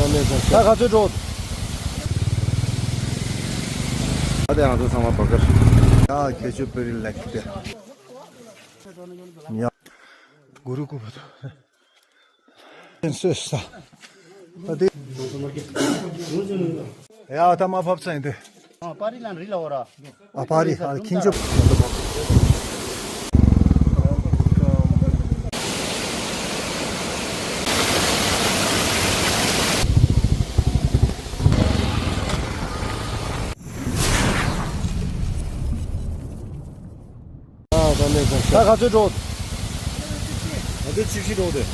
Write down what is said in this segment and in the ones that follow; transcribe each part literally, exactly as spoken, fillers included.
ད་ག་ཚོད་འགྲོ། ད་དེ་ང་ཚོ་ཚང་མ་བར་ཀར། ཡ་ཁྱེད་ཚོ་པེ་རི་ལེགས་ཏེ། ཡ། གུ་རུ་ཀུ་བུ་ཏོ། སོས་ས། ད་དེ། ཡ་ད་མ་ཕབ་ཚ་ཡིན་ཏེ། ཨ་པ་རི་ལན་རི་ལ་འོ་ར། ཨ་པ་རི་ཨ་ཁྱིན་ཆོབ། ད་ག་ཚོད་འགྲོ། ད་ལྟ་ཆིབས་ཤིག་འགྲོ་དེ།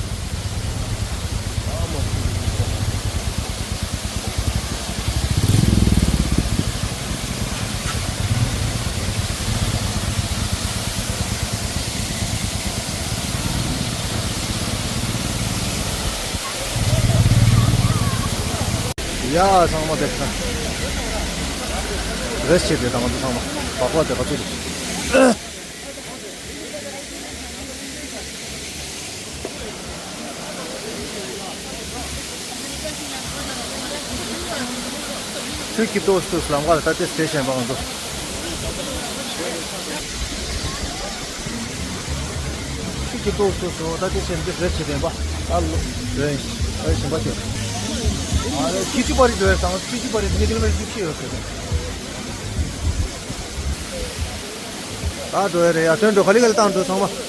ཡ་ཚང་མ་དེ་རེས་བྱེད་དེ་དང་ཚང་མ་བག་བག་དེ་ག་ཚོད། ཁྱོད་ཀྱི་ཏོག་ཏོག་ལམ་ཁ་ལ་ད་ལྟའི་སྟེ་ཞེན་པ་ང་ཚོ། ཁྱོད་ཀྱི་ཏོག་ཏོག་ད་ལྟའི་ཞེན་པ་རེད་ཅེས་བདེན་པ། ཨ་ལོ། རེད་རེད་ཞེན་པ་ཅེས། ཨ་ལོ་ཁྱི་ཆུ་པ་རི་འགྲོ་ཡ་དང་ཁྱི་ཆུ་པ་རི་ནི་ཀི་ལོ་མི་ཊར་བཅུ་བཞི་ཡོད་ཟེར། ད་འགྲོ་ཡ་རེད་ཡ། ཐོན་འགྲོ་ག་ལེ་ག་ལེ་བཏང་འགྲོ་ཚང་མ།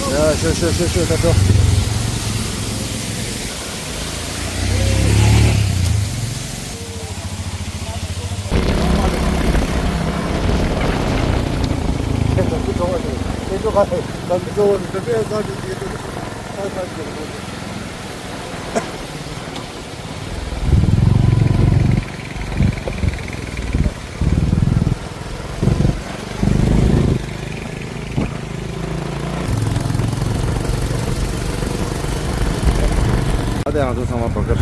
ཡ་ཤོ་ཤོ་ཤོ་ཤོ་ད་འགྲོ། ཨ་དེ་ང་ཚོ་ཚང་མ་བར་ཀར།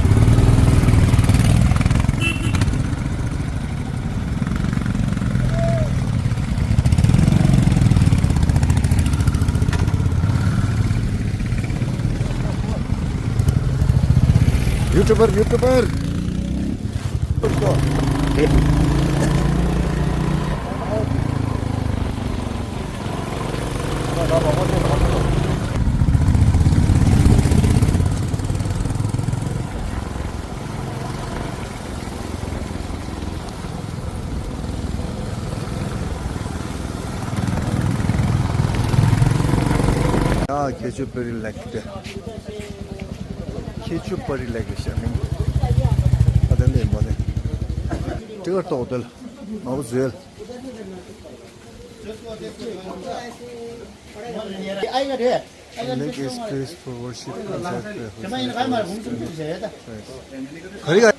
ཡུ་ཊུབ་པར། ཡུ་ཊུབ་པར། ཡ་ཁྱེད་ཚོ་པེ་རི་ལེགས་ཏེ། ཁྱེད་ཚོ་པེ་རི་ལེགས་ཏེ་ཤ་མིན། ཨ་དེ་ལས་མ་དེ། ཏི་ཀེ་ཊི་ཏོག་དེ་ལ་མ་བུ་ཟེར། Lake is place for worship, concert, prayer, wholesome service. ག་རེ་ག་རེ་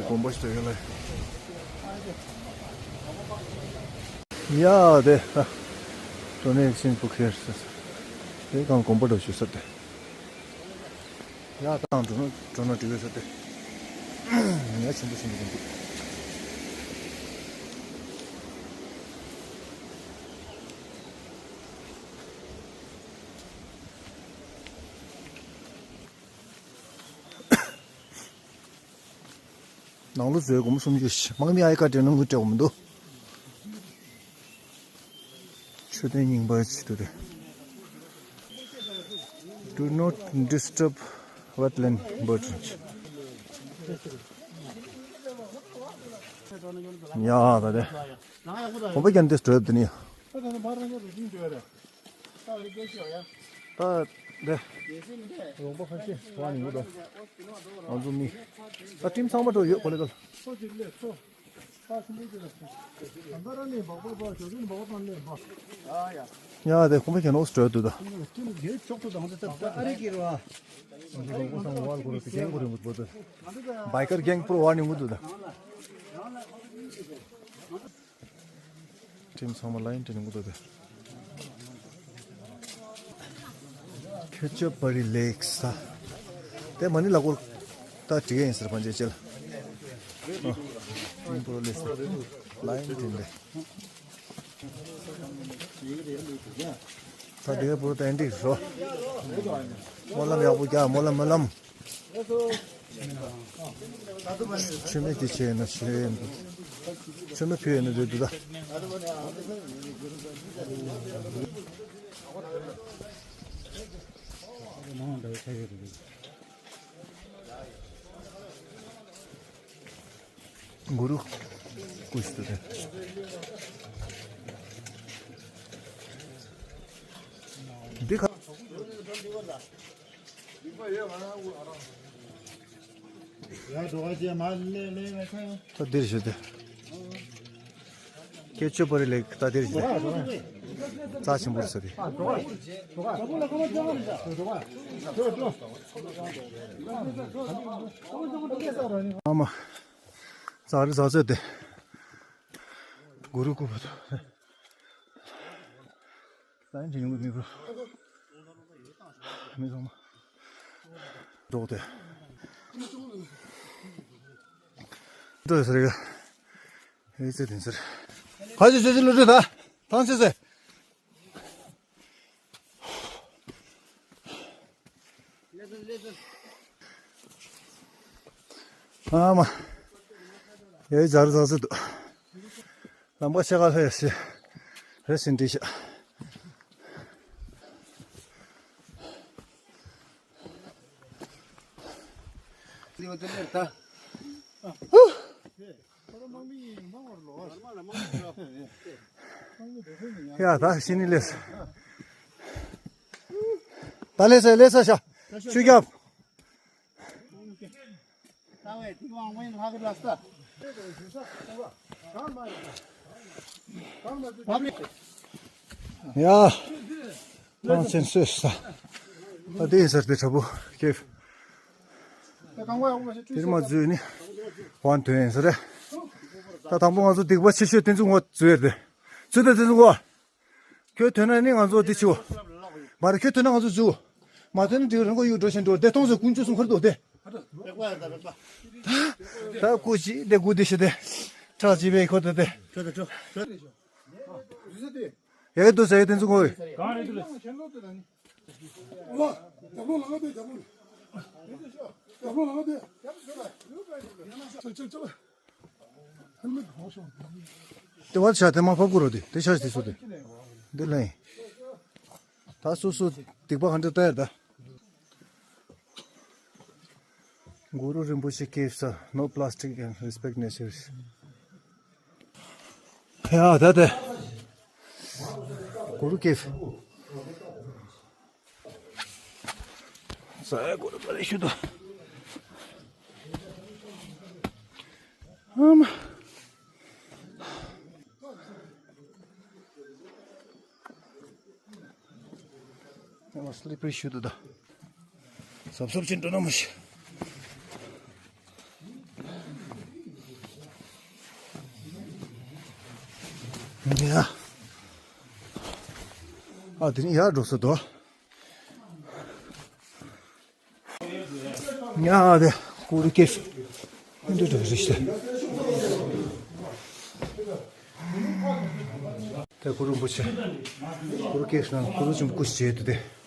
དགོན་པ་ཞིག་ཡོད་ལ། ཡ་དེ། Donation book here. དེ་གང་དགོན་པ་འདྲ་ཞིག་ས་དེ། ཡ་དང་འགྲོ་ན་འགྲོ་ན་འགྲིག་ཡོད་ས་དེ། ཉ་ཆེན་པོ་ཆེན་པོ་འདུག་ནང་ལོ་བཟོས་སྒོར་མོ་སུམ་ཅུ་ཞིག་དམག་མི་ཨའི་ཀ་སྤྲད་ན་དངུལ་སྤྲད་དགོས་མི་འདུག་མཆོད་རྟེན་རྙིང་པ་ཅིག་འདུག་སྟེ། Do not disturb wetland bird. ཡ་ད་དེ། ཁོང་པ་ཀྱང་འདི་སྤྲོད་དེ་ནི། ད་འདི། རོང་པ་ཁ་ཤས་བ་ནི་ཡོད་དོ། ང་ཚོ་མི། ད་ཁྲིམས་ཚང་མ་འགྲོ་ཡོད་གོ་ལེ་གལ། ཡ་དེ་ཁོང་པ་ཁྱེད་ནོ་སྤྲོད་དུ་ད། བའི་ཀར་གེང་པུར་བ་ནི་ངུ་དུ་ད། ཁྲིམས་ཚང་མ་ལ་ཡིན་དྲན་ངུ་དུ་ད། ཁྱོད་ཆོས་པ་རི་ལེགས་ས། དེ་མ་ནི་ལ་སྐོར་ད་འགྲིག་ཡིན་ཟེར་བང་ཆེ་ལ། ཨ། ཨིན་པོ་ལེ་ས། ལ་ཡིན་དྲན་དེ། ད་དེ་བུ་ཏན་ཏིག་རོ། སྨོན་ལམ་ཡག་པོ་རྒྱག་སྨོན་ལམ་སྨོན་ལམ། ཆུ་མིག་དེ་ཆེ་ན་ཆེ་ཡིན་འདུག་ཆུ་མིག་ཕུལ་ཡིན་ན་འདུག་འདུག་ད། གུ་རུ་སྐུ་ཞིག་ཏུ་འདི་ཁ། ད་འདིར་ཞུ་དེ། ཁྱེད་ཆོས་པ་རི་ལེགས་ད་འདིར་ཞུ་དེ། རྩ་ཆེན་པོ་རེད་ས་དེ། ཨ་མ། ཙག་རི་ཙག་ཚོད་དེ། གུ་རུ་སྐུ་པ་དང་། ལན་ཅིག་ཡོང་གི་མི་འགྲོ། མི་ཚང་མ། འགྲོ་དེ། འགྲོ་ཟེར་གི། ཨེ་ཙི་དེ་ཟེར། ཁ་ཅིག་ཅི་ཅི་ལུ་འགྲོ་ད། ཐང་ཅི་ཟེར། ཨ་མ། ཡའི་ཇར་ཟ་ཟི་འདུག་ལམ་ཁ་ཕྱེད་ཀ་ལྷོད་ཡ་ཞིག་རེ་ཞིག་འདྲི་ཤག་ཡ་ད་ཤི་ནི་ལེས། ད་ལེས་ལེས་ཤ་ཆུ་རྒྱབ། ཡ། ཐང་ཆེན་སོས་ས། ད་དེ་ཡིན་ཟེར་ཏེ་དྲ་བུ་ཁེབ། དེར་མ་འཛུལ་ནི་ཝན་དོན་ཡིན་ཟེར་རེད། ད་དང་པོ་ང་ཚོ་སྡིག་པ་ཆེ་ཤོས་དེ་ཚོ་ངོ་འཛུལ་ཡོད་དེ། ཚུལ་དེ་དེ་ཚོ་ངོ་། ཁྱོད་ཐོན་ན་ནི་ང་ཚོ་འདི་བྱེད། མ་རེད་ཁྱོད་ཐོན་ན་ང་ཚོ་འཛུལ། མ་ཐོན་ན་འདི་རང་གོ་ཡུལ་འགྲོ་ཞིང་འགྲོ་བདེ་སྟོང་ཟེར་ཀུན་སྤྱོད་སུང་ཁར་འདུག་སྟེ། ད་སྐུ་ཅི་དེ་སྐུ་དེ་ཤི་དེ། ཁྲག་ཅི་བའི་ཁོ་དེ་དེ། ཡ་གི་འདུག་ཟེར་གི་དེ་ཚོ་ངོ་། དེ་བར་བྱ་དེ་མ་ཕབ་དགོས་རོ་དེ་དེ་ཆ་དེ་སུ་དེ། འདི་ལན། ད་སུ་སུ་སྡིག་པ་ག་འདྲ་ལྟ་ཡ་ད། Guru Rinpoche caves are no plastic and respect nature. ཡ་ད་དེ། གུ་རུ་ཀེབ། ས་ཡ་གུ་རུ་པ་རེ་ཤུ་དོ། ཨ་མ། ཡང་སླི་པི་རི་ཤུ་དུ་ད། སོབ་སོབ་ཅན་འགྲོ་ན་མ་ཤི། ཡ། ཨ་དེ་ནི་ཡར་འགྲོ་ས་དོ། ཉ་དེ་ཀུ་རུ་ཀེ་ཤི། འདི་འདྲ་རེད་ཤག་དེ་ཀུ་རུ་རིན་པོ་ཆེ། ཀུ་རུ་ཀེ་ཤི་ན་ཀུ་རུ་ཆེན་པོ་སྐུ་ཞིག་བྱས་འདུག་སྟེ།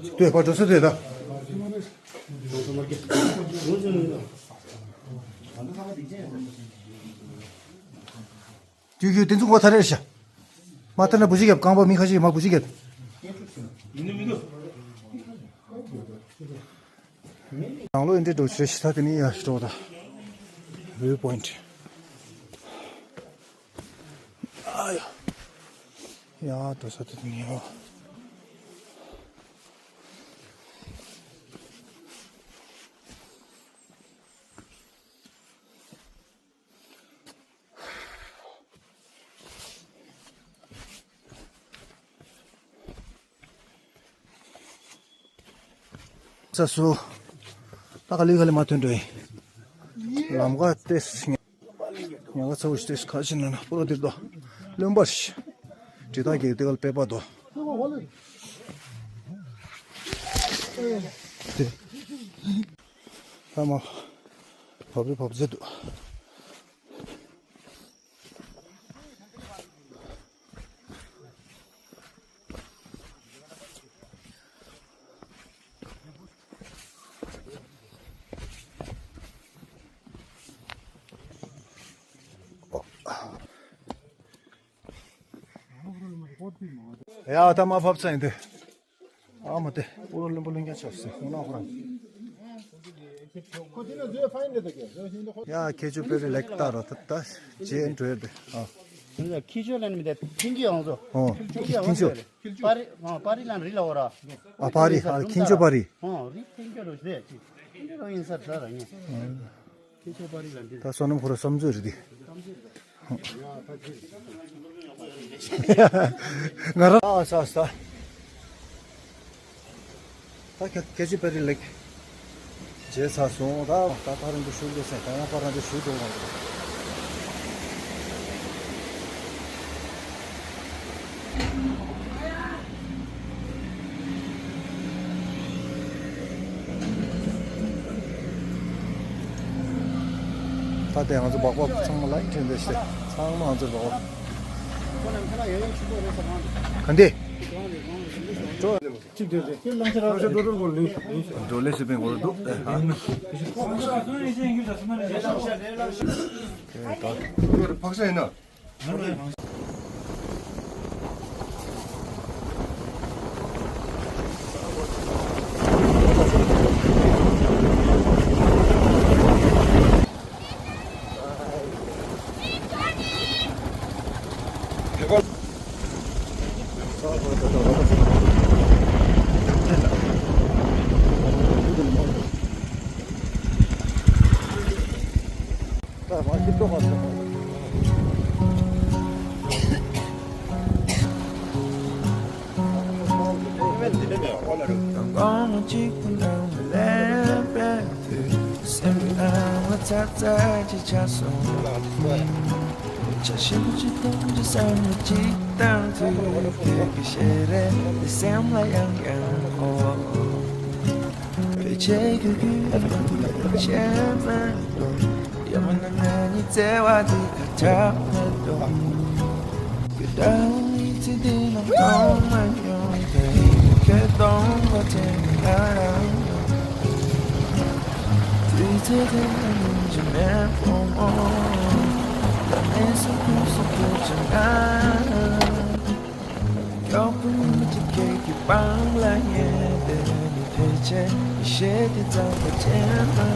ལྟོས་པ་འགྲོ་ས་ལྟོས་ད། རྒྱུ་རྒྱུ་དེ་ཚོ་ངོ་ཐ་རེར་ཤ། མ་ཐ་ན་བུ་ཞིག་གབ་རྐང་པ་མི་ཁ་ཤས་མ་བུ་ཞིག་གབ། ནང་ལོགས་ཨེ་འདྲའི་འགྲོ་ཆེ་ཤི་ཐ་དེ་ནི་ཡ་ཤི་འགྲོ་ད། ཝིའུ་པོའིན་ཊི། ཨ་ཡ། ཡ་འགྲོ་ས་དེ་ནི་ཡ། ཚ་སུ། ད་ག་ལི་ག་ལི་མ་ཐོན་འགྲོ་ཡིན། ལམ་ཁ་ཏེས། ཉ་ག་ཚ་བོ་ཞིག་ཏེས་ཁ་ཕྱིན་ན་ན་པོ་རོ་དིར་དོ། བློན་པར་ཤི། དྲི་དག་གི་དེ་ག་ལ་པེ་པ་དོ། ཏེ། ཐ་མ། བབ་རི་བབ་ཟེར་འདུག་ཡ་ད་མ་བབ་ཚ་ཡིན་དེ། ཨ་མ་དེ་པུ་རོ་ལེན་པོ་ལེན་རྒྱ་ཆགས་སེ་ཁོང་ན་ཁོ་རང་། ཡ་ཁྱེད་ཆོ་པེ་རི་ལེགས་ད་ར་ད་ད་རྗེས་འགྲོ་ཡ་དེ་ཨ། ཁྱེད་ཆོ་ལེན་མི་དེ་ཐིང་གི་ཡོང་ཟོ། ཨོ་ཁྱེད་ཆོ། པ་རི་ཨ་པ་རི་ལན་རི་ལ་འོ་ར། ཨ་པ་རི་ཨ་ཁྱེད་ཆོ་པ་རི། ཨོ་རི་ཐིང་གི་རོ་ཟེ་ཅི་ཐིང་གི་རོ་ཡིན་ས་ད་ར་ཉེ། ད་བསོད་ནམས་ཁོ་ར་བསམ་ཚུལ་རེད་དེ། ང་རང་ཨ་ས་ས། ད་ཁ་ཁེ་ཅི་པེ་རི་ལེགས། བརྗེད་ཚར་སོང་ད་ད་ད་རང་གི་ཤུལ་དུ་སེ་ད་ཡང་པ་རང་གི་ཤུལ་དུ་འོང་། ད་ལྟའི་ང་ཚོ་སྦག་སྦག་ཚང་མ་ལ་ཡིན་དྲན་པས་ཤེས། ཚང་མ་ང་ཚོ་སྦག་སྦག་ག་འདི། གཅིག་དེ་རེད། ལང་ཆ་ར་ལང་ཆ་འགྲོ་འགྲོ་འགྲོ་ལིང་ལིང་ཤ། འགྲོ་ལེ་ཤི་པིང་གོ་འདུག་ཨ། ཕག་ཤ་ཡིན་ན། སེམས་ནང་ལ་ཚ་ཚ་ཅིག་ཆགས་སོང་། བྱ་ཞིབ་ཅིག་གཏོང་རྒྱུ་བསམ་བློ་ཅིག་བཏང་དུས། ཁྱོད་ཀྱི་ཞལ་རས་འདི་སེམས་ལ་ཡང་ཡང་འོང་། ཕལ་ཆེར་ཁྱོད་ཀྱི་ཨ་ཕ་ཁྱོད་ཆེས་མ་འགྲོ། ཡང་མིན་ན་ང་གཉིས་བརྩེ་བ་འདི་ཁ་གྲག་མེད་འགྲོ། ཁྱོད་འདྲ་བོ་མི་ཚེ་འདི་ནང་མཐོང་མ་མྱོང་། དེ་ཡིན་ཁྱོད་གདོང་པ་དེ་ནི་ང་རང་ཡོད། དུས་ཚོད་དེ་ནི་རིན་ཆེན་མེད་པོ་མོ། ལ་མེད་སོ་ཁུ་སོ་ཁུ་ཆུ་ན། མགྱོགས་པོ་མི་འགྲིག་ཁྱེད་ཀྱི་པང་ལ་ཉལ་ཏེ་ནི་ཕལ་ཆེར་ཡེ་ཤེས་དེ་ཙམ་པ་ཅན་མ།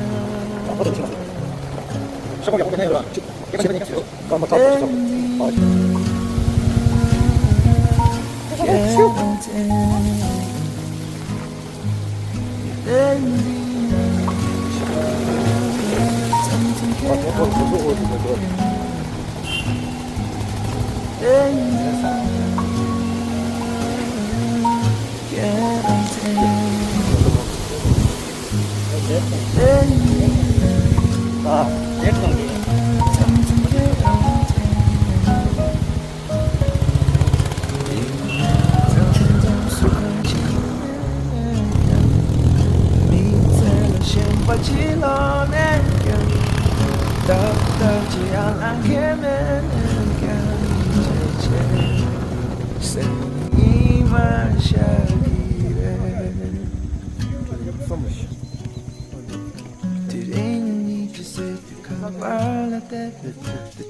དེ་རིང་ཉིད་ཀྱི་སྲིད་དུ་ཁ་པར་ལ་བལྟས་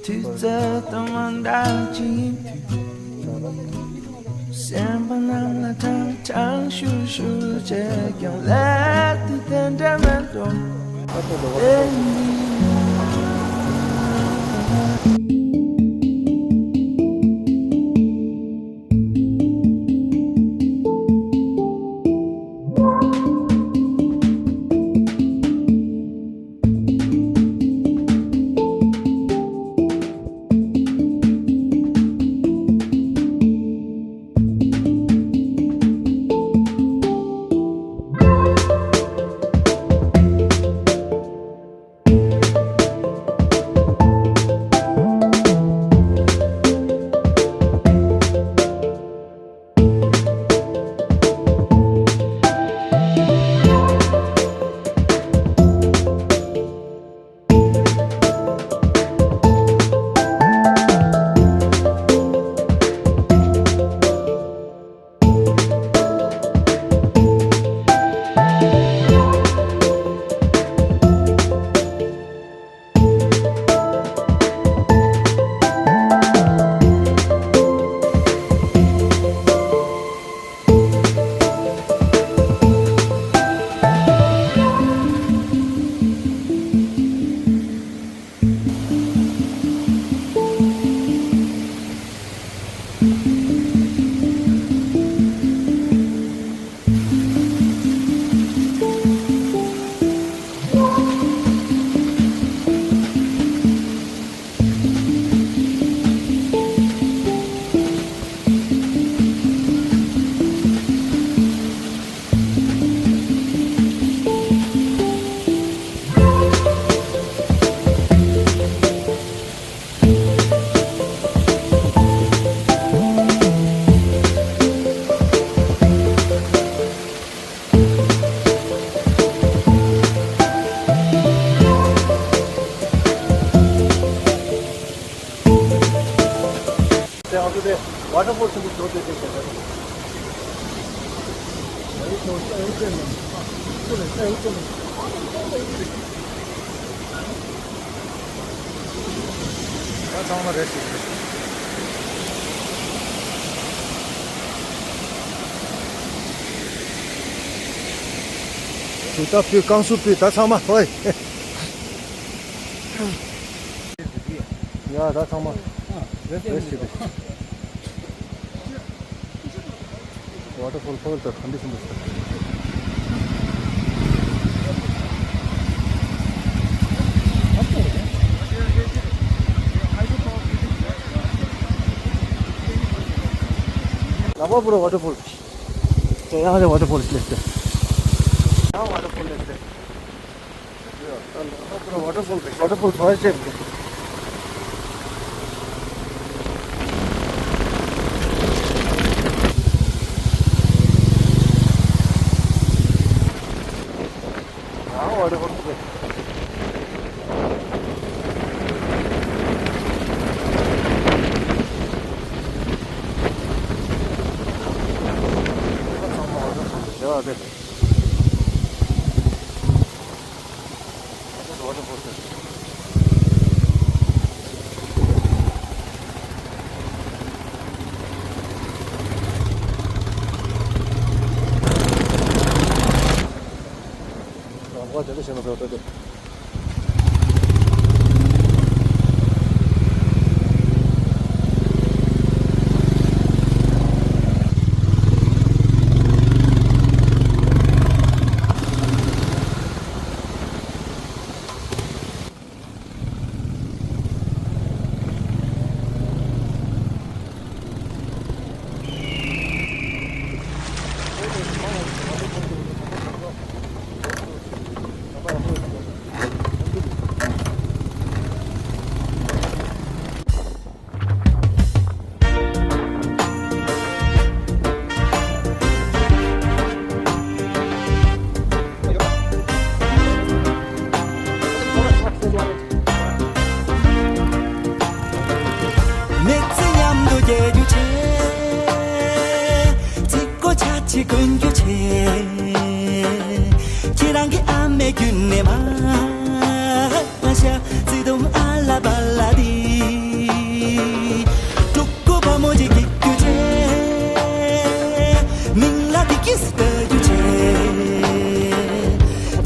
པའི་དུས་ཚོད་དང་མ་འདྲ་ཅིག་ཡིན་དུས། སེམས་པ་ནང་ལ་ཁྲང་ཁྲང་ཤུར་ཤུར་བྱས་ཀྱང་ལས་དེ་དེ་འདྲ་མེད་འགྲོ། དེ་ནི། ད་ཚང་མ་རེ་ཞིག་རེད། ཇུས་ཏ་ཕུལ། བསྐང་གསོ་ཕུལ། ད་ཚང་མ་ཧོའི། ཡ། ད་ཚང་མ་རེ་ཞིག་རེད། ཝ་ཊར་ཕོལ་ཕོལ་དུ་ག་འདྲ་ཞིག་འདུག། ལ་བ་བུ་ར་ཝ་ཊར་ཕོལ། ཡང་རེ་ཝ་ཊར་ཕོལ་སླེབས་ཏེ། ཡང་ཝ་ཊར་ཕོལ་སླེབས་ཏེ། ཝ་ཊར་ཕོལ་རེད། ཝ་ཊར་ཕོལ་ཚོ་ཆེ། ཡང་ཝ་ཊར་ཕོལ་རེད། ཡ་རེད། མི་ཚེ་མཉམ་དུ་སྐྱེལ་རྒྱུ་བྱས། རྩིས་སྒོ་ཆ་ཆེ་གོན་རྒྱུ་བྱས། ཁྱེད་རང་གི་ཨ་མའི་རྒྱུད་ནས་མ་ཤ་བརྩེ་དུང་ཨ་ལ་པ་ལ་དི། ཕྲུ་གུ་བུ་མོ་ཅིག་སྐྱེ་རྒྱུ་བྱས། མིང་ལ་དི་ཀི་སི་བཏགས་རྒྱུ་བྱས།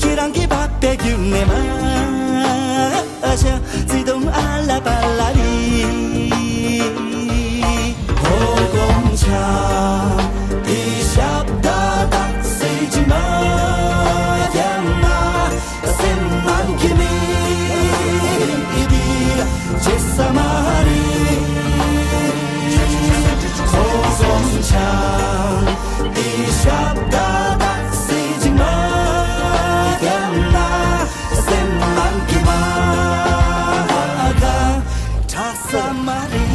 ཁྱེད་རང་གི་པ་པའི་རྒྱུད་ནས་མ་ཤ་བརྩེ་དུང་ཨ་ལ་པ་ལ་དི། ཧོ་དགོང་ཆ་དེ་ཞབས་ད་དག་སེ་ཅི་མ་ཡང་ན། སེམས་ནང་གི་མི་འདི་བརྗེད་ས་མ་རེད། ཁོ་སོང་ཆ་འདི་ཞབས་ད་དག་སེ་ཅི་མ་ཡང་ན། སེམས་ནང་གི་མ་ག་དྲག་ས་མ་རེད།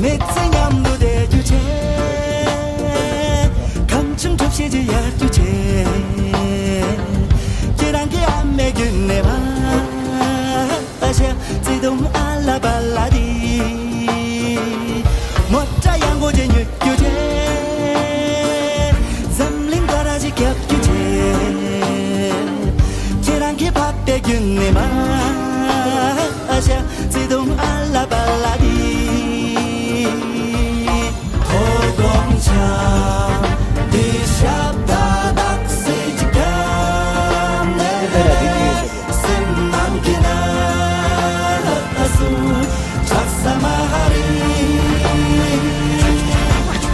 མི་ཚེ་མཉམ་དུ་བསྡད་རྒྱུ་བྱས། གང་བྱུང་གྲུ་བཞི་ཅིག་ཡར་རྒྱུ་བྱས། ཁྱེད་རང་གི་ཨ་མའི་རྒྱུད་ནས་མ། ཨ་ཤ་བརྩེ་དུང་ཨ་ལ་པ་ལ་དི། མོ་ཊ་ཡང་གོ་ཅན་ཉོ་རྒྱུ་བྱས། འཛམ་གླིང་ག་ར་ཅིག་རྒྱབ་རྒྱུ་བྱས། ཁྱེད་རང་གི་པ་པའི་རྒྱུད་ནས་མ། ཨ་ཤ་བརྩེ་དུང་ཨ་ལ་པ་ལ་དི། ཧོ་དགོང་ཆ་དེ་ཞབས་ད་དག་སེ་ཅི་ག་ནས། སེམས་ནང་གི་ན་སུ་དྲག་ས་མ་རེད།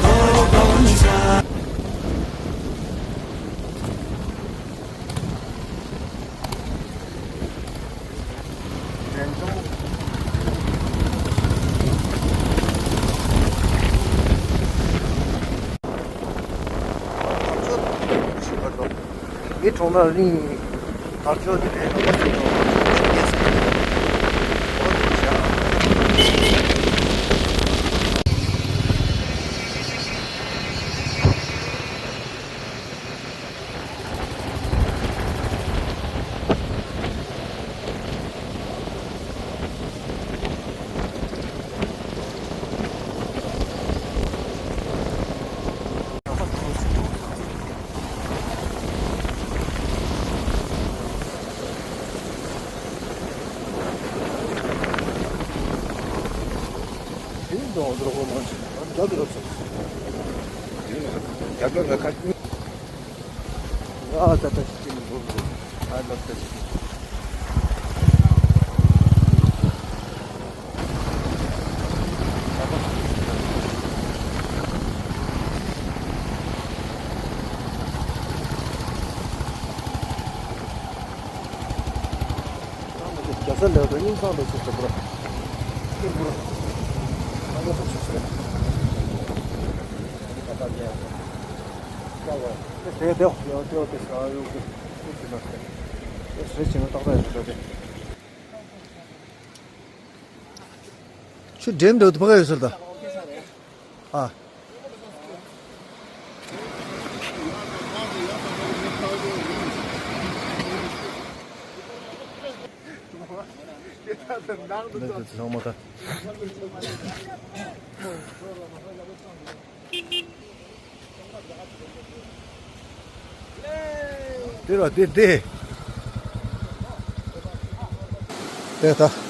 ཧོ་དགོང་ཆ། མི་གྲོངས་ན་རིང་། དར་ལྕོག་འདི་བས་ལོ་ཙཱ་ཟེར་ནོ། ཆོས་རྒྱལ་ཟེར་ནོ། འོ་དེ་བྱ། རྒྱ་གར་ལ་ཁ་ཅིག་ཨ་ད་ད་ཅིག་ཅིག་འགྲོ་འགྲོ། ཨ་ལབ་ད་ཅིག་ཅིག་རྒྱ་ས་ལས་དོ་སྙིང་སང་དོ་ཆུ་ཆུ་པུ་ར། སྙིང་པུ་ར། ཨ་ནི་ཆུ་ཆུ་ཆུ། ད་ད་ཉལ། ད་བ། དེ་དེ་དེ་ཡོ་དེ་དེ་ས་ཡོ་གི། དེ་ཆུ་ན་སེ། དེ་སེ་ཆུ་ན་ཏག་ཏག་ཡོད་དེ། ཆུ་འདྲེན་འདྲ་དུ་ཕ་ག་ཡོད་ཟེར་ད། ཨ། འདི་དུ་ཚང་མ་ད། དེ་ར་དེ་དེ། དེ་ད།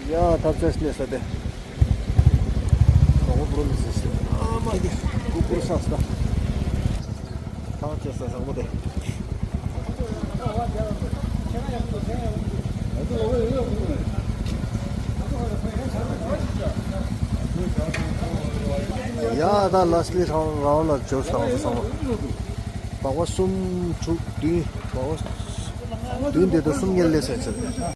ཡ་ཐབས་ཆག་སླེབས་ས་དེ། གོང་བུ་འགྲོ་མི་སྲིད་ཤི། ཨ་མ་གི་གུ་པུར་ཤག་ས། ཐང་ཆད་ས་བཟང་པོ་དེ། ཡ་ད་ལ་སི་ལི་རང་རང་ལ་འབྱོར་སོང་སོང་། སྦག་སྦག་གསུམ་དྲུག་བདུན། སྦག་སྦག་བདུན་དེ་དང་གསུམ་ཉལ་ལས་ཟེར་ཚེ།